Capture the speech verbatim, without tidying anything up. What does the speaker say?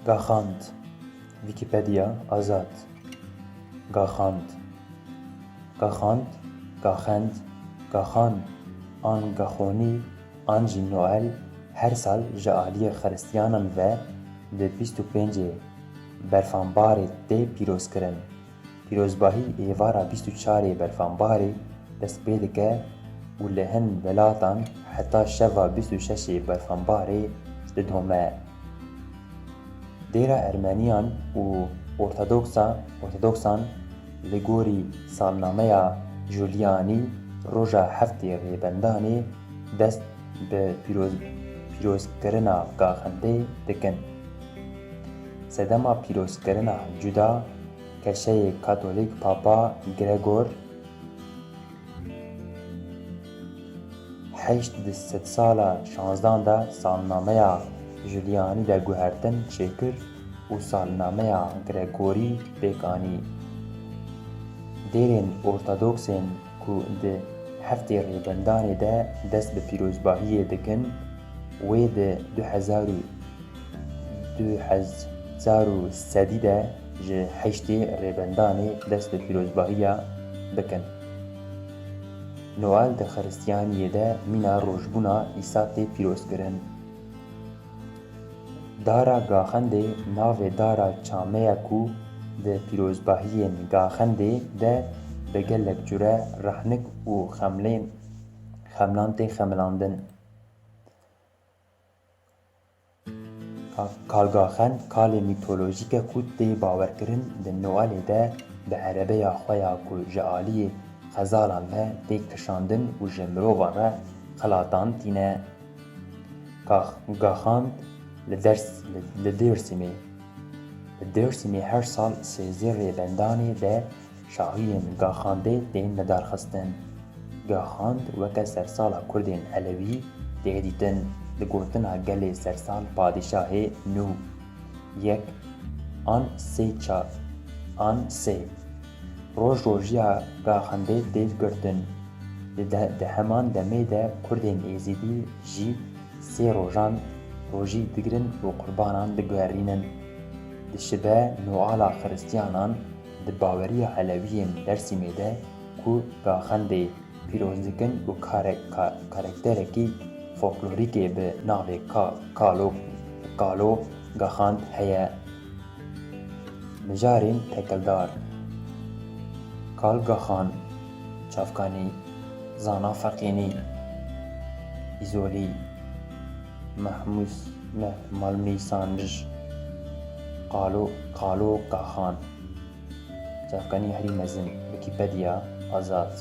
Gaxand. Wikipedia, azad. Gaxand. Gaxand, gaxend, gaxan an gaxonî an jî Noel her sal ji aliyê Xiristiyanan ve di bîst û pêncê Berfanbarê tê pîrozkirin. Pîrozbahî êvara bîst û çarê Berfanbarê dest pê dike û li hin welatan heta şeva bîst û şeşê Berfanbarê didome. Dêra Ermeniyan û Ortodoksa, Ortodoksan li gorî salnameya Julianî roja heftê Rêbendanê dest bi pîroz-, pîrozkirina gaxendê dikin. Sedema pîrozkirina cuda keşeyê Katolîk Papa Gregor heşt di sedsala şanzdan de salnameya Julianî de guhertin çêkir û salnameya Gregorî pêk anî. Dêrên Ortodoksên ku di heftê Rêbendanê de dest bi pîrozbahiyê dikin, wê di du hezar û du hezar û sedî de ji heştê Rêbendanê dest bi pîrozbahiya bikin. Noel di Xiristiyaniyê de mîna rojbûna Îsa tê pîrozkirin. Dara Gaxendê navê dara çamê ye ku di pîrozbahiyên Gaxendê de bi gelek cure rehnik û xemlên, xemlan tê xemilandin. Ka-, Kalgaxend kalê mîtolojîk e ku tê bawerkirin di Noelê de bi erebeya xwe ya ku ji aliyê xezalan ve tê kişandin û ji mirovan re xelatan tîne. Gax-, Gaxand li Ders-, li, li Dêrsimê. Li Dêrsimê her sal sêzdeh Rêbendanê de şahiyên Gaxandê tên lidarxistin. Gaxand weke sersala Kurdên Elewî tê dîtin, di gotina gelê sersal padîşahê nû, yek an sê ça-, an sê. Roj rojiya Gaxandê tê girtin. Di de-, di heman demê de Kurdên Êzidî jî sê rojan rojî digirin û qurbanan diguherînin. Dişibe Noala Xiristiyanan di baweriya Elewiyên Dersîmê de ku Gaxendê pîroz dikin û kare-, ka-, karakterekî folklorîkê bi navê Ka-, Kalo, Kalo Gaxand heye. Mijarên tekeldar. Kal Gaxan, Çavkanî, Zana Feqînî, Îzolî, Mehmûs, Meh-, Malmîsanij, Qalo, Qalo Gaxan. Çavkanî herî mezin, Wikipedia, azad.